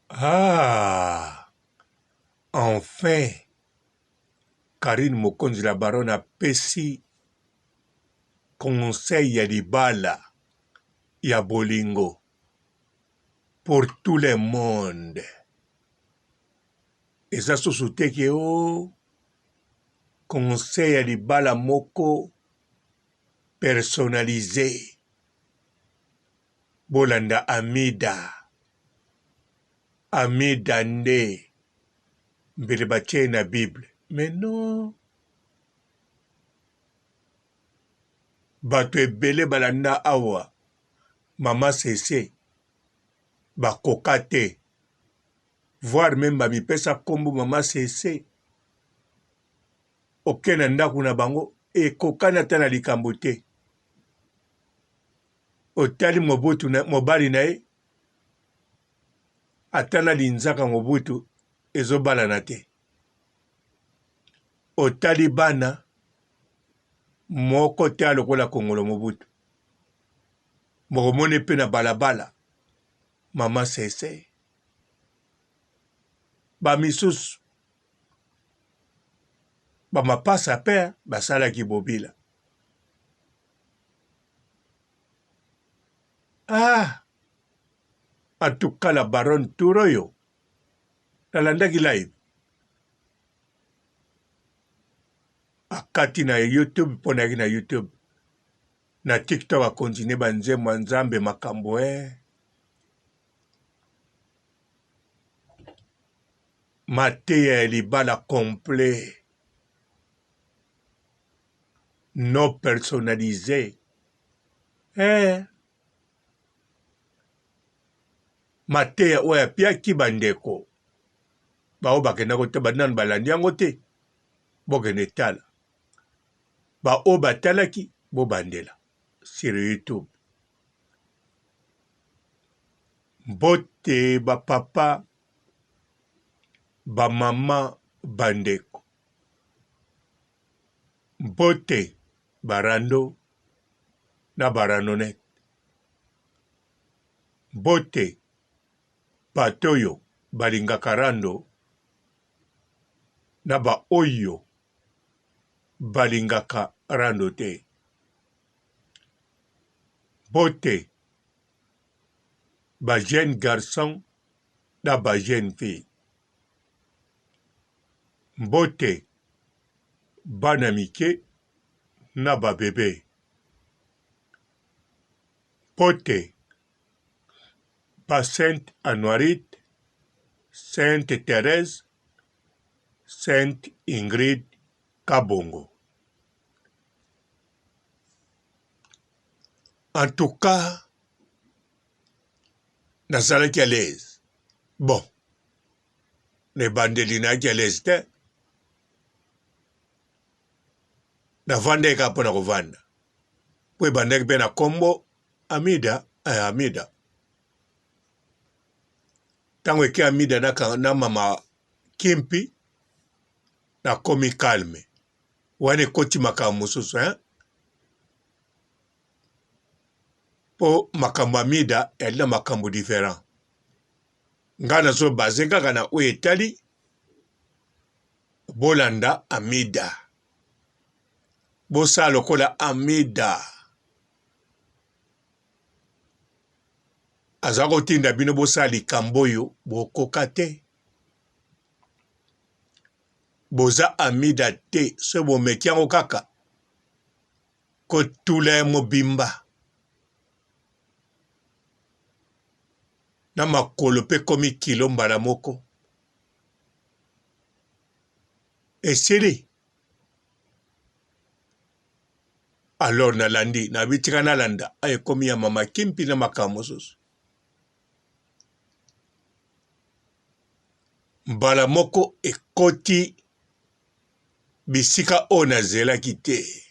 Ah enfin Carine Mokonzi la baronne apesi conseil ya libala ya bolingo pour tout le monde. Eza susu te ke o oh, conseil ya libala moko personnalise. Bolanda Amida. Amida nde mbele batie ye na bible mais non. Bato ebele balanda awa mama Sese bakoka te voir meme bamipesa kombo mama Sese oke na ndako na bango ekokani ata na likambo te. Otali Mobutu na mobali na ye ata na linzaka Mobutu ezobalana te. Otali bana moko te alokola Kongolo Mobutu. Mokomoni mpe na balabala mama Sese. Ba misusu ba mapasa pe basalaki bobila. Ah! En tout cas la baronne tour oyo nalandaki live akati na YouTube mpo nayaki na YouTube na TikTok akontinue ba nzembo ya Nzambe makambo eh. Mateya ya libala complet non personnalise eh. Mateya oyo apiaki bandeko baoyo bakenda kotala nanu balandi yango te, bokende tala baoyo batalaki bobandela sur YouTube. Mbote ba papa, ba mama, bandeko. Mbote ba rando na ba randonnette. Mbote bato oyo balingaka rando na ba oyo balingaka rando te. Mbote ba jeunes garçons na ba jeunes filles. Mbote bana mike na ba bebe. Mbote ba Sainte Anuarite, Sainte Therèse, Sainte Ingrid Kabongo. En tout cas, nazalaki à l'aise. Bon, na ebandeli nayaki à l'aise te. Navandaki kaka mpo na kovanda. Mpo ebandaki mpe na kombo Amida, eh, Amida. Ntango eke Amida na, na mama Kimpi, nakomi calme. Wana ekoti makambo mosusu, hein? Mpo makambo Amida eyali na makambo different. Ngai nazo base kaka na oyo etali bolanda Amida. Bosala lokola Amida. Aza kotinda bino bosala likambo oyo bokoka te. Boza Amida te, soki bomeki yango kaka kotula ya mobimba na makolo mpe ekomi kilo mbala moko esili. Alors nalandi, nabi tika nalanda, ekomi ya mama Kimpi na makambo mosusu. Mbala moko ekoti bisika oyo nazelaki te.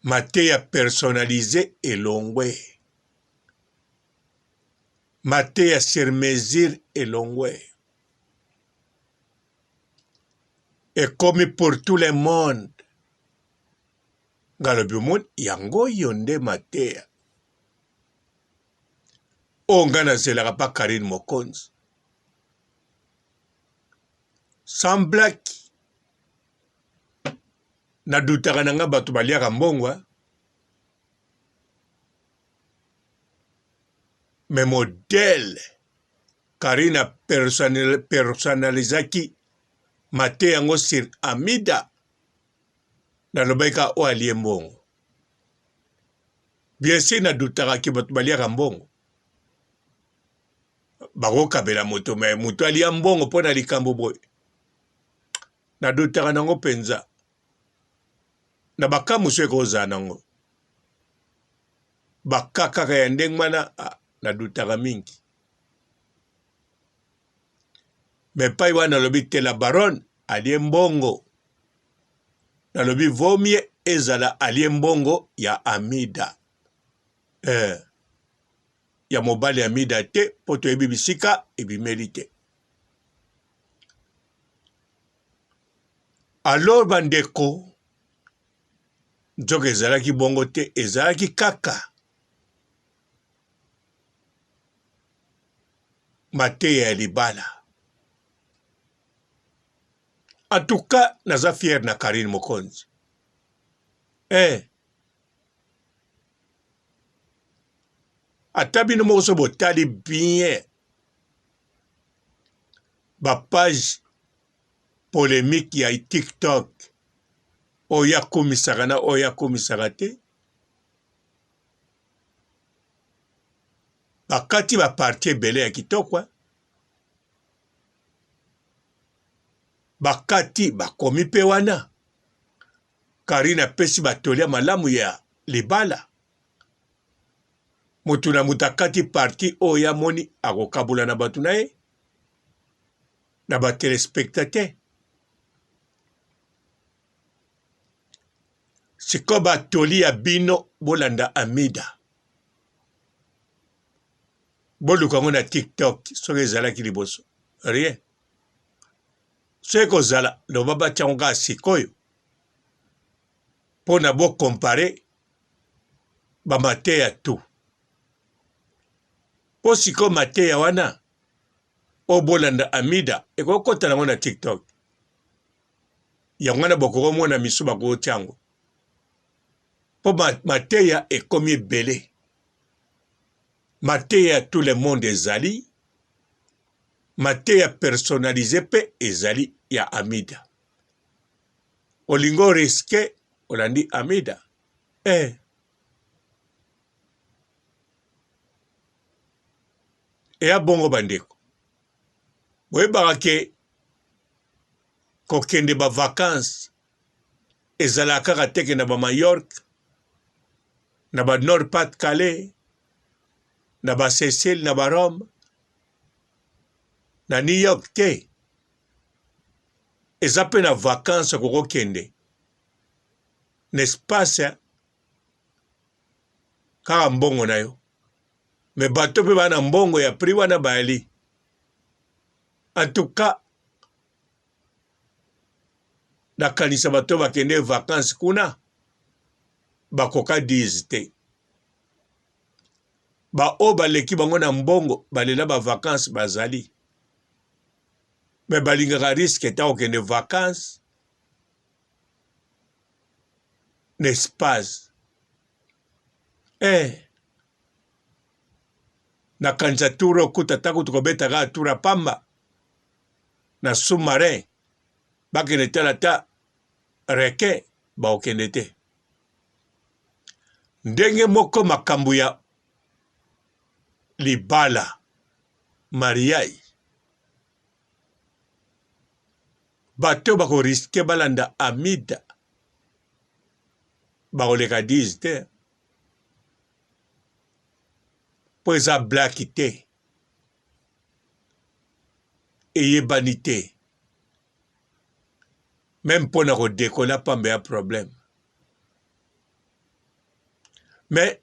Mateya personnalise elongwe. Mateya sur mesure elongwe. Ekomi pour tout le monde. Nga lobi omoni yango oyo nde mateya. Oyo ngai nazelaka pa Carine Mokonzi. Sans blague, nadutaka na ngai bato baliaka mbongo hein? Mais modèle Carine a personnalisaki mateya yango sur Amida, nalobaki kaka oyo alie mbongo. Bien sûr na doutaka ke bato baliaka mbongo. Bakokabela moto mais moto alia mbongo mpo na likambo boye. Na doutaka nango mpenza. Na baka mosusu ekozala nango. Baka kaka ya ndenge wana ah, na doutaka mingi. Mais epai wana nalobi te la baronne alie mbongo. Nalobi vaut mieux ezala alie mbongo ya Amida. Eh, ya mobali Amida te mpo toyebi bisika ebimeli te. Alors bandeko, nzoka ezalaki bongo te, ezalaki kaka mateya ya libala. En tout cas, naza fier na Carine Mokonzi. Eh. Ata bino moko so botali bien ba page polemique ya TikTok oyo akomisaka na oyo akomisaka te bakati ba parti ebele ya kitoko eh. Bakati bakomi mpe wana Carine apesi batoli ya malamu ya libala moto na moto akati parti oyo amoni akokabola na bato na ye na ba telespectateur sikoyo batoli ya bino bolanda Amida boluka yango na tiktok soki ezalaki liboso rien soki ekozala loba batya yango kaka sikoyo mpo na bokompare bamateya tout mpo sikoyo mateya wana oyo bolanda Amida ekokota nango na tiktok yango wana bokoki komona misu bakotya yango mpo mateya ekomi ebele mateya ya tout le monde ezali mateya personnalise mpe ezali ya Amida olingi oriske olandi Amida eh. Eya bongo bandeko boyebaka ke kokende ba vacances ezalaka kaka teke na ba Majorque na ba Nord Pas de Calais na ba Seychelles na ba Rome na New York te eza mpe na vacances okokokende na espace kaka mbongo na yo me bato mpe baa na mbongo ya prix wana bayali en tout cas nakanisa bato bakende vacances kuna bakoka 10 te baoyo baleki bango na mbongo balela ba vacances bazali me balingaka riske ta kokende vacances na espace eh nakanisa tour okuta ata kutu kobeta kaka tour ya pamba na sous marin bakende tala ata requin bakokende te ndenge moko makambo ya libala mariage bato bakoriske balanda Amida bakoleka 10 te mpo eza blaki te eyebani te meme mpo na kodekola pamba ya problème mais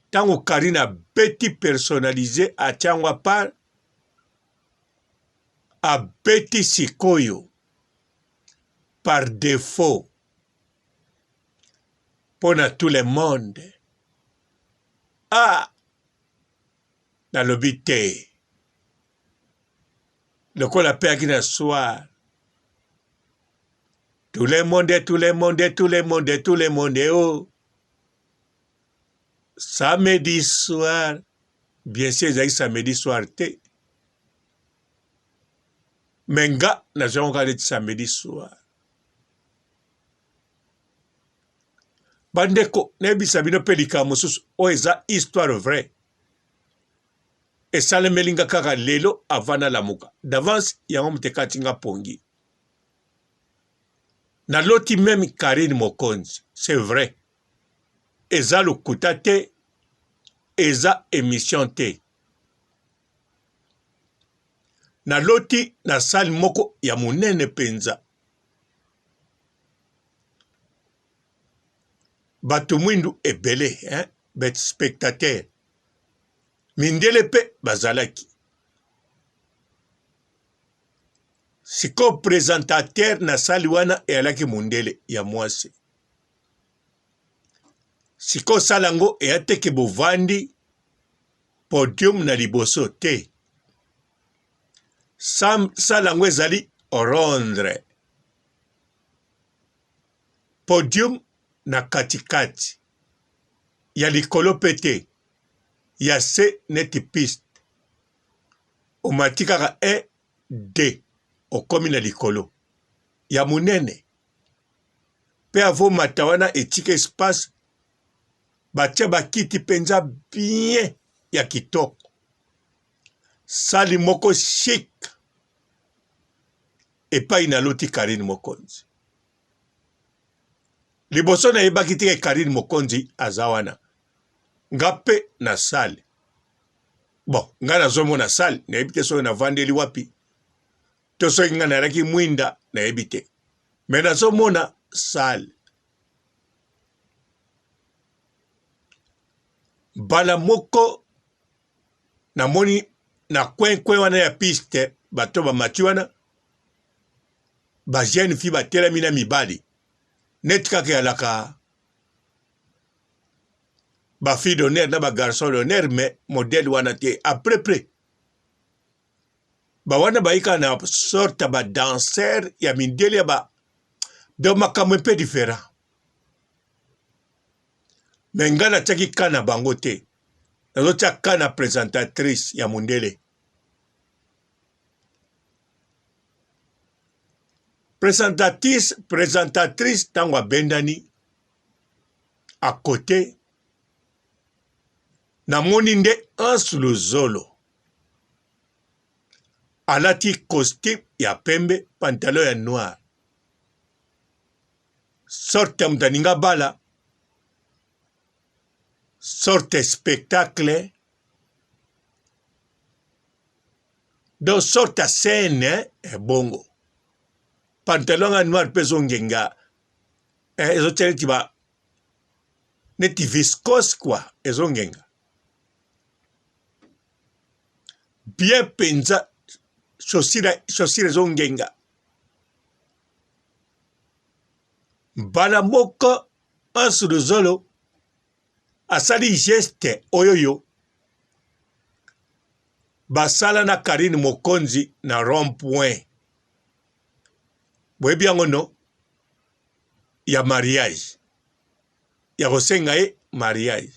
ntango Karine abeti personnalise atia yango apart abeti sikoyo par defaut mpo na tout le monde ah! Nalobi te. Lokola pe ayaki na soir. Tout le monde, tout le monde, tout le monde, tout le monde, oh. Samedi soir. Bien sûr, ezalaki samedi soir te. Mais nga, nazwa yango kaka neti samedi soir. Bandeko, nayebisa bino mpe likambo mosusu oyo eza histoire vraie. Esalemeli nga kaka lelo avant nalamuka. D'avance, yango moto ekati nga pongi. Naloti meme Carine Mokonzi, c'est vrai. Eza lokuta te, eza emission te. Naloti na salle moko ya monene penza. Bato mwindu ebele hein, ba spectateurs. Mindele pe bazalaki. Sikoyo presentateur na salle wana eyalaki mundele ya mwasi. Sikoyo salle yango eya te ke bovandi podium na liboso te. Salle yango ezali rondre. Podium na katikati. Ya likolo pe te. Ya se neti piste. Omati kaka 1, 2 okomi na likolo. Ya munene. Pe avo omata wana etika espace batia bakiti penza bien ya kitoko. Salle moko chic. Epai naloti Carine Mokonzi. Liboso nayebaki te ke Carine Mokonzi aza wana. Nga pe na salle. Bon, nga nazomona salle, nayebi te soki navandeli wapi. To soki nga nayalaki mwinda, nayebi te. Mais nazomona salle. Mbala moko namoni na coin coin wana ya piste bato bamati wana ba jeune fille batelemi na mibali neti kaka eyalaka ba fille d'honneur na ba garçon d'honneur mais modèle wana te après près ba wana bayi kaka na sorte ya ba danseur ya mindele ya ba donc makambo un peu différent mais ngai natiaki ka na bango te nazotia ka na présentatrice ya mondele Presentatrice, presentatrice tango abendani à cote namoni nde Hans Luzolo alati costume ya pembe pantalon ya noir sorte ya moto alingi abala sorte spectacle Donc sorte ya scène ebongo pantalon ya noir pe ezongenga eh, ezotia neti ba neti viscose quoi ezongenga bien mpenza chaussure chaussure ezongenga mbala moko Anse Luzolo asali geste oyoyo basala na Carine Mokonzi na rond point boyebi yango no ya mariage ya kosenga ye mariage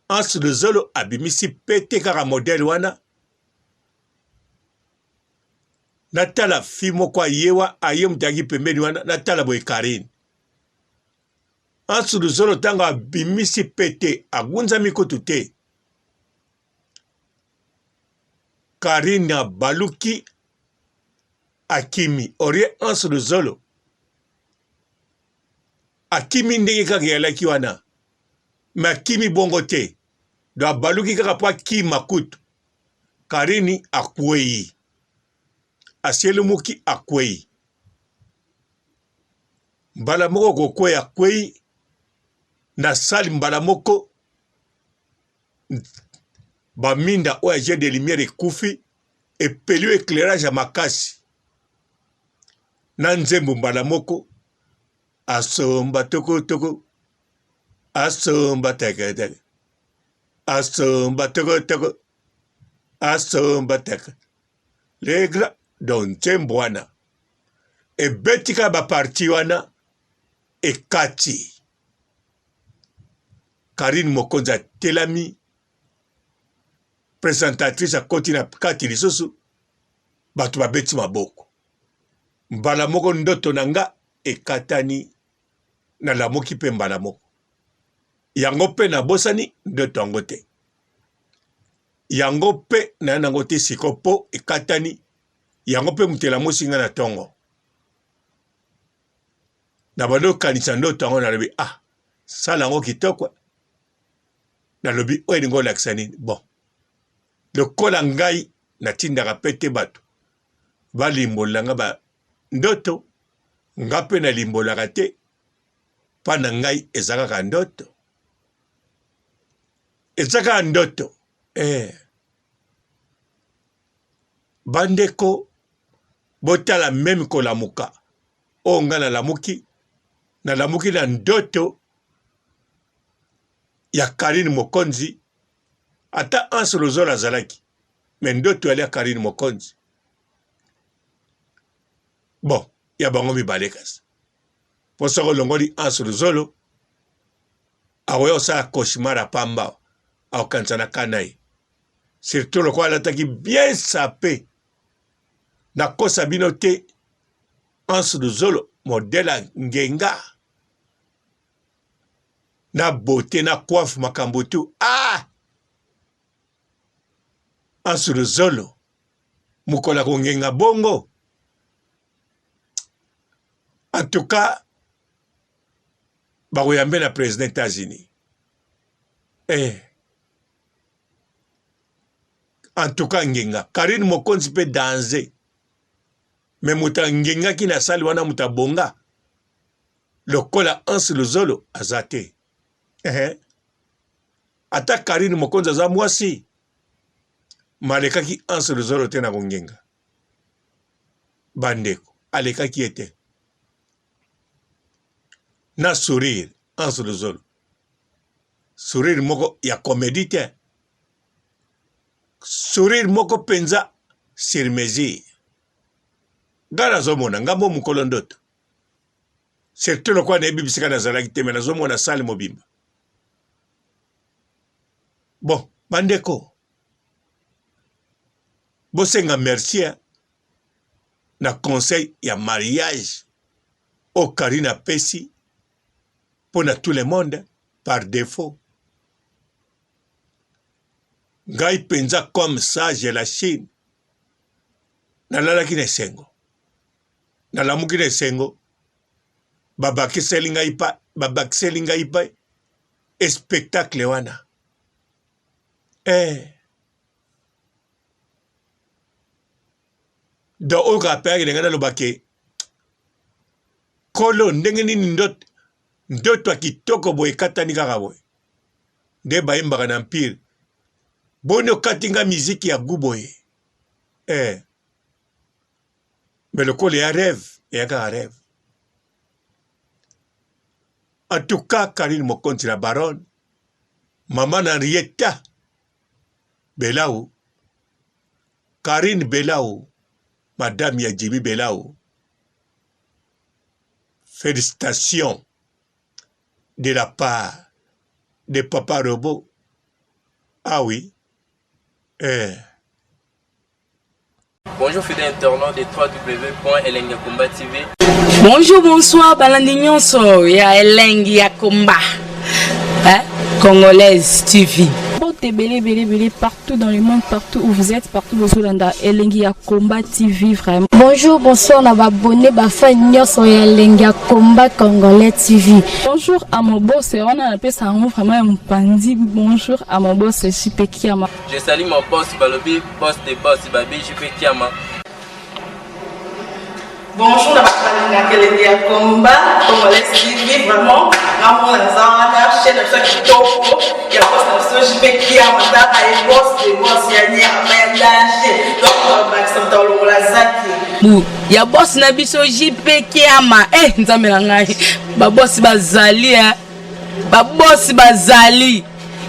Anse Luzolo abimisi pete kaka modèle wana natala fi moko ayewa aye moto ayaki pembeni wana natala boye Carine Ansu Luzolo ntango abimisi pete agunzami kutu te. Karine abaluki akimi orie Ansu Luzolo akimi ndenge kaka eyalaki wana me akimi bongo te do abaluki kaka mpo akima kutu Karini akwei asielumuki akwei Mbala moko kokweya akwei na salle mbala moko ba minda oyo ya jeu de lumière ekufi epeli eclairage ya makasi na nzembo mbala moko asomba tokotoko asomba teketeke. Asomba toko toko asomba toko le grand donc nzembo wana ebeti kaka ba partie wana ekati Carine Mokonzi atelami presentatrice akoti na kati lisusu bato babeti maboko mbala moko ndoto na nga ekatani nalamuki mpe mbala moko yango mpe nabosani ndoto yango te yango mpe naya nango te siko mpo ekatani yango mpe moto elamusi nga na ntongo nabandi kokanisa ndoto yango nalobi ah sala yango kitoko nalobi oyo elingi olakisa nini bon lokola ngai natindaka mpe te bato balimbolela nga ba ndoto nga mpe nalimbolaka te mpa na ngai eza kaka ndoto eza kaka ndoto eh. Bandeko botala meme kolamuka oyo nga nalamuki nalamuki na ndoto ya Carine Mokonzi ata Hans Luzolo azalaki me ndoto yali ya Carine Mokonzi bon ya bango mibale kasi mpo soki olongoli Hans Luzolo akoya kosala cauchemar ya pamba akokanisa na kana ye surtout lokola alataki bien sape nakosa bino te Hans Luzolo modèle ya ngenga na beauté na coiffe makambo tu ah Hans Luzolo mokolo ya kongenga bongo en tout cas bakoyambe na président États-Unis eh. En tout cas ngenga Carine Mokonzi pe danze mais moto angengaki na salle wana moto abonga lokola Hans Luzolo aza te eh. Ata Carine Mokonzi aza mwasi malekaki Hans Luzolo te na kongenga bandeko alekaki ye te na sourire Hans Luzolo sourire moko ya comédie te sourire moko mpenza sur mesure ngai nazomona ngai mo mokolo ndoto surtout lokola nayebi bisika nazalaki te me nazomona sale mobimba bon bandeko bosenga merci na conseil ya mariage oyo Karine apesi mpo na tout le monde par defaut ngai mpenza comme sage ya la Chine nalalaki na esengo nalamuki na esengo babakiseli ngai pa babakiseli ngai pa espectacle wana eh. Donc oyo kaka peyaki na ngai naloba ke kolo ndenge nini ndoto ndoto ya kitoko boye ekatani kaka boye nde bayembaka na empire boni okati nga miziki ya gu boye eh. me lokola ya rêve eya kaka rêve en tout cas Karine Mokonzi la baronne mama na Henrietta Belau Carine Belau madame ya Jimmy Belau felicitations de la part de papa robot ah oui eh. Bonjour fidèles internautes de www.elengiyakomba TV. Bonjour, bonsoir, balandi nyonso ya Elengi ya Komba. Hein? Congolaise TV. Mbote ebele ebele ebele partout dans le monde partout où vous êtes partout bozolanda elengi ya combat TV vraiment. Bonjour bonsoir na ba abonné ba fan nyonso ya elengi ya combat congolais TV. Bonjour à mon boss wana napesa yango vraiment ya mopanzi bonjour à mon boss JP Kiama. Je salue mon boss balobi boss de boss babi JP Kiama. Bonjour na bato balingaka elengi ya combat congolais TV vraiment ngamona naza wana chaîne na biso ya kitoko ya boss na biso JP Kiama tala ye boss de boss ya nyama ya danger donc bakisa moto alongola zaki bu ya boss na biso JP Kiama eh nzambe na ngai ba boss bazali eh ba boss bazali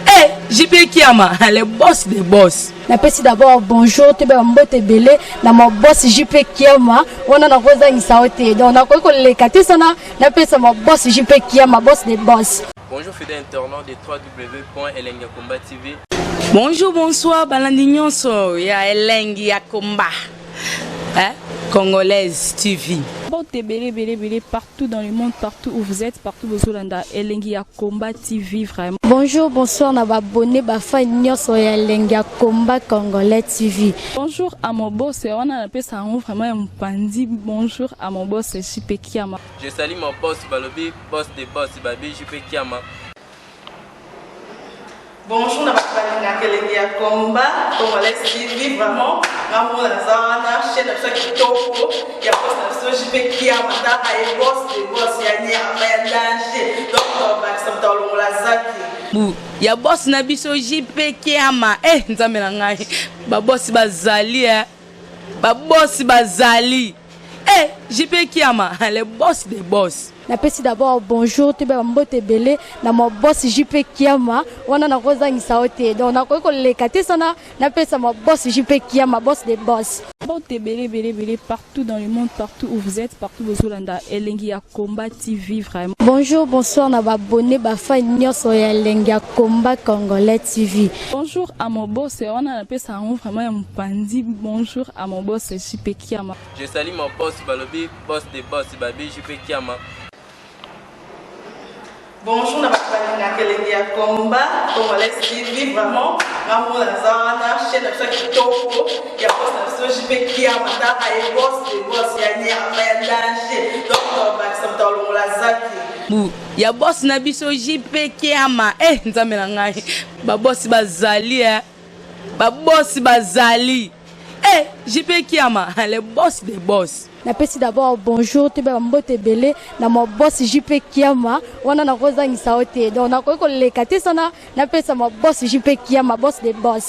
eh. JP Kiama, le boss des boss. Napesi d'abord bonjour toyeba bambote ebele na maboss JP Kiama wana, nakozangisa yo te. Donc nakoki koleka te sana napesa maboss JP Kiama, boss de boss. Bonjour fidèles internautes de www.elengiyakomba TV. Bonjour, bonsoir balandi nyonso ya Elengi ya Komba, hein? Congolaise TV. Mbote ebele ebele ebele partout dans le monde, partout où vous êtes, partout bozolanda Elengi ya Combat TV vraiment. Bonjour, bonsoir na baabonnés, bafans nyonso ya Elengi ya Combat Congolais TV. Bonjour à mon boss wana, napesa yango vraiment ya mopandi. Bonjour à mon boss JP Kiama. Je salue mon boss balobi boss de boss babi JP Kiama. Bonjour na bato balingaka Elengi ya Combat Congolais TV. Vraiment, ngamona naza wana, chaîne na biso ya kitoko ya boss na biso JP Kiama. Taka ye boss de boss ya nyama ya danger, donc tobakisa moto alongola zaki. Bu ya boss na biso JP Kiama. Eh, nzambe na ngai, babosi bazali, eh. Babosi bazali, eh, JP Kiama, le boss des boss. Napesi d'abord bonjour toyeba bambote ebele na maboss JP Kiama wana, nakozangisa yo te. Donc nakoki koleka te sana napesa maboss JP Kiama, boss de boss. Mbote ebele ebele ebele partout dans le monde, partout où vous êtes, partout bozolanda Elengi ya Combat TV vraiment. Bonjour, bonsoir na baabonnés, bafans nyonso ya Elengi ya Combat Congolais TV. Bonjour à mon boss wana, napesa yango vraiment ya mopandi. Bonjour à mon boss JP Kiama. Je salue mon boss balobi boss de boss babi JP Kiama. Bonjour na bato balingaka Elengi ya Combat Congolais TV. Vraiment, ngamona naza wana, chaîne na biso ya kitoko ya boss na biso JP Kiama. Taka ye boss de boss ya nyama ya danger, donc tobakisa moto alongola zaki. Bu ya boss na biso JP Kiama. Eh, nzambe na ngai, babosi bazali, eh. Babosi bazali, eh, JP Kiama, le boss des boss. Napesi d'abord bonjour toyeba bambote ebele na maboss JP Kiama wana, nakozangisa yo te. Donc nakoki koleka te sana napesa maboss JP Kiama, boss de boss.